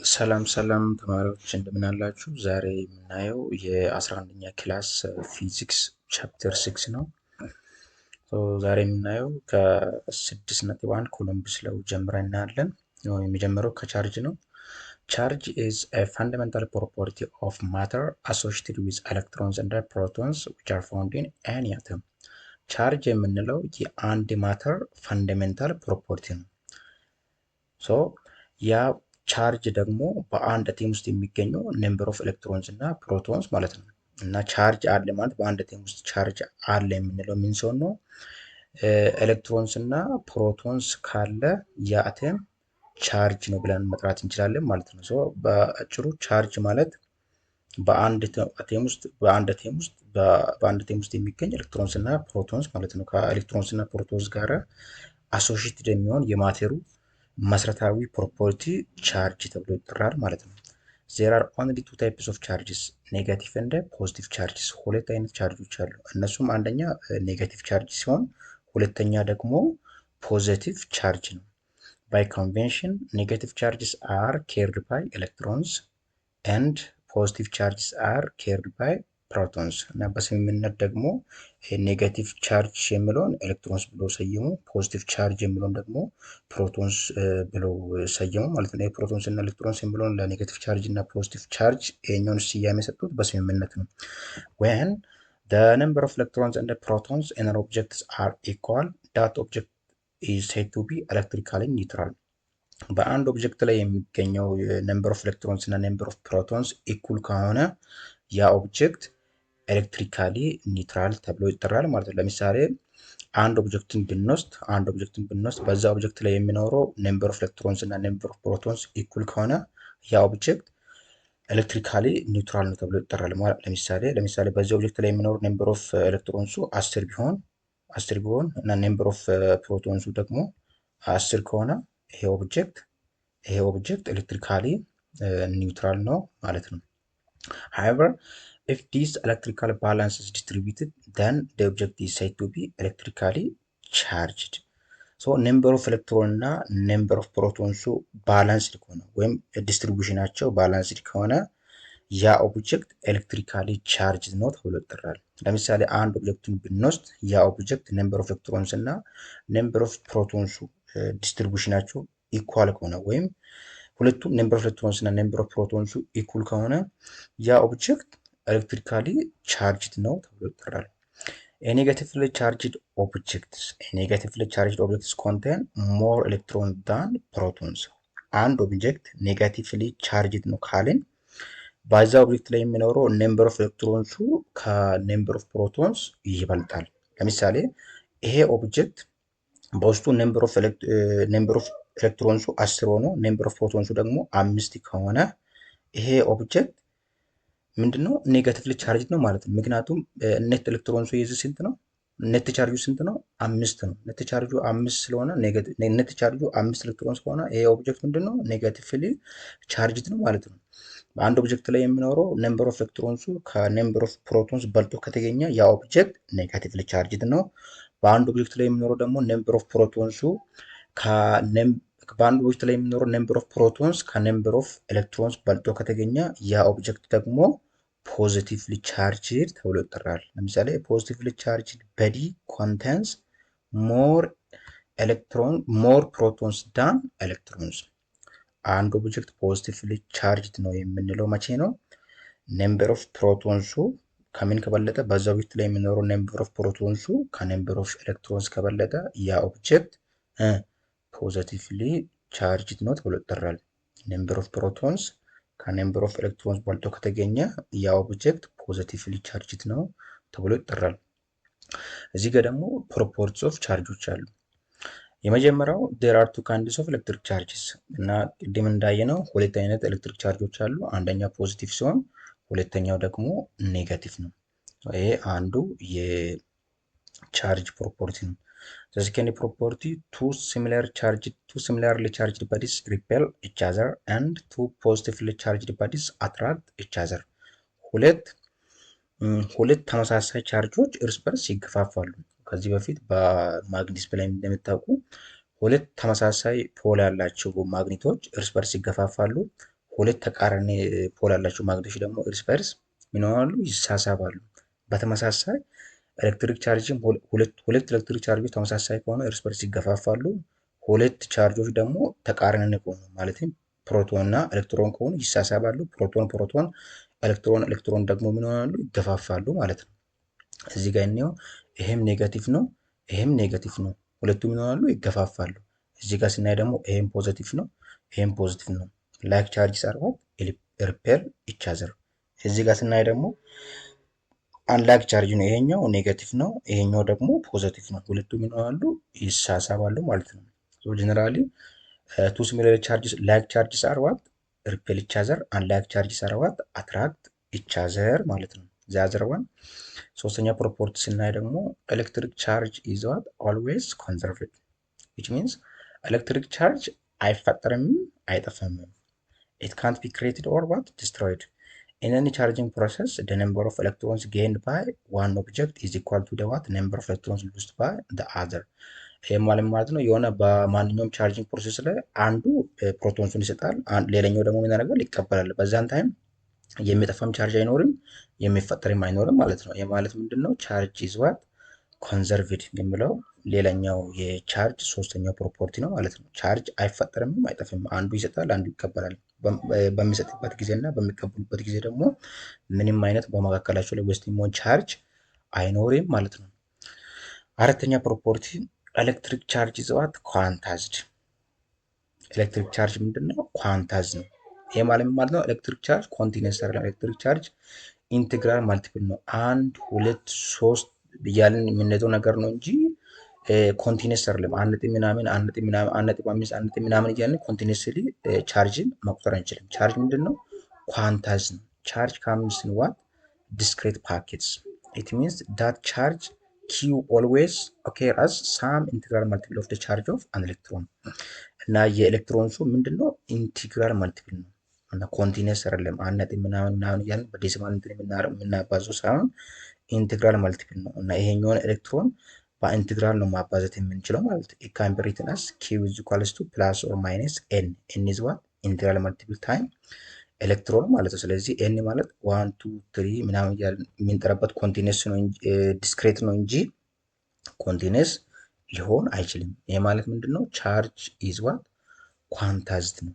ሰላም ሰላም ተማሪዎች፣ እንደምን አላችሁ? ዛሬ የምናየው የ11ኛ class physics chapter 6 ነው። ዛሬ የምናየው ከ6.1 Coulomb's law ጀምረን እናያለን። የሚጀምረው ከ charge ነው። Charge is a fundamental property of matter associated with electrons and protons, which are found in any atom። Charge የምንለው የአንድ matter fundamental property ነው። So ያ charge ደግሞ በአንድ አቴም ውስጥ የሚገኘው number of electrons እና protons ማለት ነው። እና charge አለ ማለት፣ በአንድ አቴም ውስጥ charge አለ የምንለው ምን ሲሆን ነው? Electrons እና protons ካለ ያ atom charge ነው ብለን መጥራት እንችላለን ማለት ነው። So በአጭሩ charge ማለት በአንድ አቴም ውስጥ የሚገኝ electrons እና protons ማለት ነው። ከ electrons እና protons ጋር associated የሚሆን የ matter ኡ መሰረታዊ property charge ተብሎ ይጠራል ማለት ነው። There are only two types of charges, negative and positive charges። ሁለት አይነት ቻርጆች አሉ። እነሱም አንደኛ negative charge ሲሆን ሁለተኛ ደግሞ positive charge ነው። By convention, negative charges are carried by electrons and positive charges are carried by protons። እና በስምምነት ደግሞ negative charge የሚለውን electrons ብሎ ሰየሙ፣ positive charge የሚለውን ደግሞ protons ብሎ ሰየሙ ማለት ነው። Protons እና electrons የሚለውን ለ negative charge እና positive charge ይሄኛውን ስያሜ የሰጡት በስምምነት ነው። When the number of electrons and the protons in an object are equal, that object is said to be electrically neutral። በአንድ object ላይ የሚገኘው number of electrons እና number of protons እኩል ከሆነ ያ object electrically neutral ተብሎ ይጠራል ማለት ነው። ለምሳሌ አንድ object ን ብንወስድ በዛ object ላይ የሚኖረው number of electrons እና number of protons እኩል ከሆነ ያ object electrically neutral ነው ተብሎ ይጠራል። ለምሳሌ በዚህ object ላይ የሚኖሩ number of electrons ኡ 10 ቢሆን እና number of protons ኡ ደግሞ 10 ከሆነ ይሄ object electrically neutral ነው ማለት ነው። However, if this electrical balance is distributed, then the object is said to be electrically charged. So number of electron እና number of protons ኡ balanced ከሆነ ወይም distribution ኣቸው balanced ከሆነ ያ object electrically charged ነው ተብሎ ይጠራል። ለምሳሌ አንድ object ን ብንወስድ ያ object number of electrons እና number of protons ኡ distribution ኣቸው equal ከሆነ ወይም ሁለቱም number of electrons እና number of protons ኡ equal ከሆነ ያ object electrically charged ነው ተብሎ ይጠራል። Negatively charged objects contain more electron than protons። አንድ object negatively charged ነው ካልን በዛ object ላይ የሚኖረው number of electrons ኡ ከ number of protons ይበልጣል። ለምሳሌ ይሄ object በውስጡ number of electrons ኡ 10 ሆኖ number of protons ኡ ደግሞ 5 ከሆነ ይሄ object ምንድነው? Negatively charged ነው ማለት ነው። ምክንያቱም net electrons ኡ የዚህ ስንት ነው? Net charge ኡ ስንት ነው? 5 ነው። Net charge ኡ 5 ስለሆነ፣ net charge ኡ 5 electrons ከሆነ ይሄ object ምንድነው? Negatively charged ነው ማለት ነው። በአንድ object ላይ የሚኖረው number of electrons ኡ ከ number of protons በልጦ ከተገኘ ያ object negatively charged ነው። በአንድ object ላይ የሚኖረው ደግሞ number of protons ኡ በአንድ object ላይ የሚኖረው number of protons ከ number of electrons በልጦ ከተገኘ ያ object ደግሞ positively charged ተብሎ ይጠራል። ለምሳሌ positively charged body contains more electron, more protons than electrons። አንድ object positively charged ነው የምንለው መቼ ነው? Number of protons ኡ ከምን ከበለጠ? በዛ object ላይ የሚኖረው number of protons ኡ ከ number of electrons ከበለጠ ያ object positively charged ነው ተብሎ ይጠራል። Number of protons ከ number of electrons በልጦ ከተገኘ ያ object positively charged ነው ተብሎ ይጠራል። እዚህ ጋር ደግሞ properties of charge ኦች አሉ። የመጀመሪያው there are two kinds of electric charges። እና ቅድም እንዳየነው ሁለት አይነት electric charge ኦች አሉ። አንደኛ positive ሲሆን ሁለተኛው ደግሞ negative ነው። ይሄ አንዱ የ charge property ነው። The second property, two similarly charged bodies repel each other and two positively charged bodies attract each other። ሁለት ተመሳሳይ ቻርጆች እርስ በርስ ይገፋፋሉ። ከዚህ በፊት በማግኔት ላይ እንደምታውቁ ሁለት ተመሳሳይ pole ያላቸው ማግኔቶች እርስ በርስ ይገፋፋሉ። ሁለት ሁለት ተቃራኒ pole ያላቸው ማግኔቶች ደግሞ እርስ በርስ ምን ይሆናሉ? ይሳሳባሉ። በተመሳሳይ electric charge ም ሁለት electric charge ኦች ተመሳሳይ ከሆኑ እርስ በርስ ይገፋፋሉ። ሁለት charge ኦች ደግሞ ተቃራኒ ከሆኑ፣ ማለትም ፕሮቶን እና ኤሌክትሮን ከሆኑ ይሳሳባሉ። Proton proton፣ electron electron ደግሞ ምን ይሆናሉ? ይገፋፋሉ ማለት ነው። እዚህ ጋር እንየው። ይሄም negative ነው፣ ይሄም negative ነው። ሁለቱም ምን ይሆናሉ? ይገፋፋሉ። እዚህ ጋር ስናይ ደግሞ ይሄም positive ነው፣ ይሄም positive ነው። Like charges are what? Repel each other። እዚህ ጋር ስናይ ደግሞ unlike charge ነው። ይሄኛው negative ነው፣ ይሄኛው ደግሞ positive ነው። ሁለቱም ምን ይሆናሉ? ይሳሳባሉ ማለት ነው። So generally, two similar charges, like charges are what? Repel each other. Unlike charges are what? Attract each other ማለት ነው። The other one, ሶስተኛ property ስናይ ደግሞ electric charge is what? Always conserved, which means electric charge አይፈጠርም አይጠፋምም። ኢት ካንት ቢ ክሬትድ ኦር ዋት? ዲስትሮይድ። In any charging process, the number of electrons gained by one object is equal to the what? Number of electrons lost by the other። ይህ ማለት ነው የሆነ በማንኛውም charging process ላይ አንዱ protons ኡን ይሰጣል፣ ሌላኛው ደግሞ ምን ያደርጋል? ይቀበላል። በዛን time የሚጠፋም charge አይኖርም፣ የሚፈጠርም አይኖርም ማለት ነው። ይህ ማለት ምንድን ነው? Charge is what? Conserved የሚለው ሌላኛው የ charge ሶስተኛው property ነው ማለት ነው። Charge አይፈጠርም አይጠፋም። አንዱ ይሰጣል፣ አንዱ ይቀበላል። በሚሰጥበት ጊዜ እና በሚቀበሉበት ጊዜ ደግሞ ምንም አይነት በመካከላቸው ላይ waste የሚሆን charge አይኖርም ማለት ነው። አራተኛ property, electric charge is what? Quantized። Electric charge ምንድን ነው? Quantized ነው። ይሄ ማለት ምን ማለት ነው? Electric charge continuous አይደለም። Electric charge integral multiple ነው። አንድ፣ ሁለት፣ ሶስት እያልን የምንሄደው ነገር ነው እንጂ continuous አይደለም። አንድ ነጥብ ምናምን፣ አንድ ነጥብ ምናምን፣ 1.5፣ አንድ ነጥብ ምናምን እያልን continuously charge ን መቁጠር አንችልም። Charge ምንድን ነው? Quantized ነው። Charge comes in what? Discrete packets. It means that charge Q always occur as some integral multiple of charge of an electron። እና የ electrons ኡ ምንድን ነው? Integral multiple ነው እና continuous አይደለም። አንድ ነጥብ ምናምን ምናምን እያልን በ decimal እንትን የምናባዘው ሳይሆን integral multiple ነው። እና ይሄኛውን electron በ integral ነው ማባዛት የምንችለው ማለት ነው። It can be written as Q is equals to plus or minus n. n is what? Integral multiple time electron ማለት ነው። ስለዚህ n ማለት one, two, three ምናምን እያልን የምንጠራበት continuous ነው፣ discrete ነው እንጂ continuous ሊሆን አይችልም። ይሄ ማለት ምንድን ነው? Charge is what? Quantized ነው።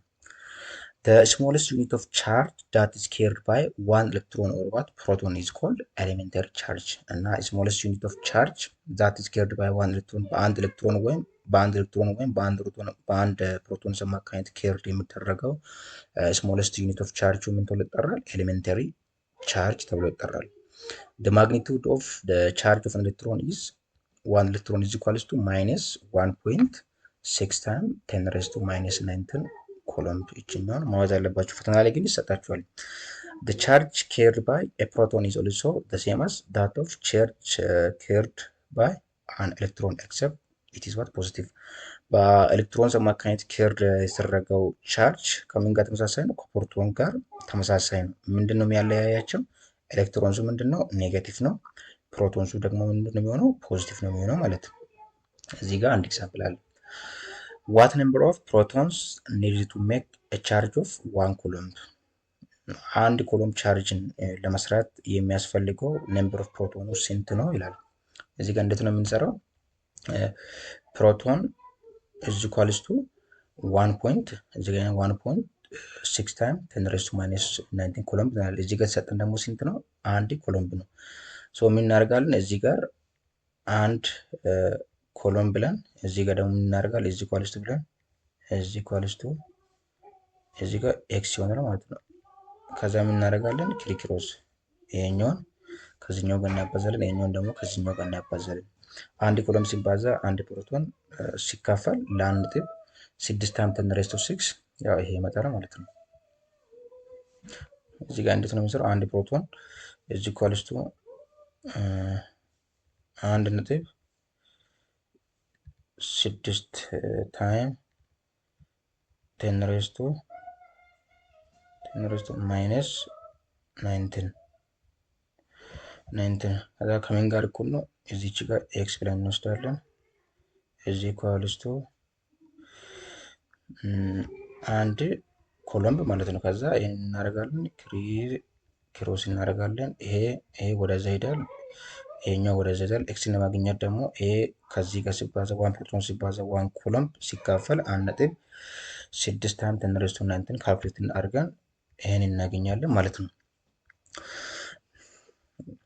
The smallest unit of charge that is carried by one electron or what? Proton is called elementary charge። እና smallest unit of charge that is carried by one electron፣ በአንድ ኤሌክትሮን ወይም በአንድ ፕሮቶን አማካኝነት carried የሚደረገው smallest unit of charge ምን ተብሎ ይጠራል? Elementary charge ተብሎ ይጠራል። The magnitude of the charge of an electron is one electron is equals to minus 1.6 time 10 raised to minus 19 coulomb። ይችኛውን ማወቅ ያለባችሁ፣ ፈተና ላይ ግን ይሰጣችኋል። The charge carried by a proton is also the same as that of charge carried by an electron, except it is what? Positive። በ electron አማካኝነት carried የተደረገው charge ከምን ጋር ተመሳሳይ ነው? ከፕሮቶን ጋር ተመሳሳይ ነው። ምንድን ነው የሚያለያያቸው? Electrons ኡ ምንድን ነው? Negative ነው። Protons ኡ ደግሞ ምንድን ነው የሚሆነው? Positive ነው የሚሆነው ማለት ነው። እዚህ ጋር አንድ example አለ። What number of protons need to make a charge of 1 coulomb? አንድ coulomb charge ን ለመስራት የሚያስፈልገው number of proton ኑ ስንት ነው ይላል። እዚህ ጋር እንዴት ነው የምንሰራው? Proton is equals to one point እዚህ ጋር 1.6 time 10 raised to minus 19 coulomb ይላል። እዚህ ጋር የተሰጠን ደግሞ ስንት ነው? አንድ coulomb ነው። So ምን እናደርጋለን? እዚህ ጋር አንድ coulomb ብለን እዚህ ጋር ደግሞ ምን እናደርጋለን? Is equals to ብለን is equals to እዚህ ጋር x ይሆናል ማለት ነው። ከዛ ምን እናደርጋለን? Crisscross ይሄኛውን ከዚህኛው ጋር እናባዛለን፣ ይሄኛውን ደግሞ ከዚህኛው ጋር እናባዛለን። አንድ coulomb ሲባዛ አንድ ፕሮቶን ሲካፈል ለ1.6 time 10 raised to six ያው ይሄ ይመጣል ማለት ነው። እዚህ ጋር እንዴት ነው የሚሰራው? አንድ proton is equals to 1.6 time 10 raised to minus 19 19። ከዛ ከምን ጋር እኩል ነው? እዚች ጋር x ብለን እንወስዳለን። Is equals to አንድ Coulomb ማለት ነው። ከዛ ይሄን እናደርጋለን፣ cross እናደርጋለን። ይሄ ወደዛ ይሄዳል፣ ይሄኛው ወደዛ ይሄዳል። x ን ለማግኘት ደግሞ ይሄ ከዚህ ጋር ሲባዛ 1 ፕሮቶን ሲባዛ 1 coulomb ሲካፈል 1.6 times 10 raised to 19 calculate አድርገን ይሄን እናገኛለን ማለት ነው።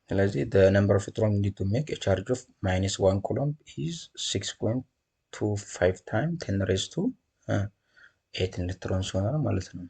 ስለዚህ the number of electron need to make a charge of minus 1 coulomb is 6.25 times 10 raised to 8 electrons ይሆናል ማለት ነው።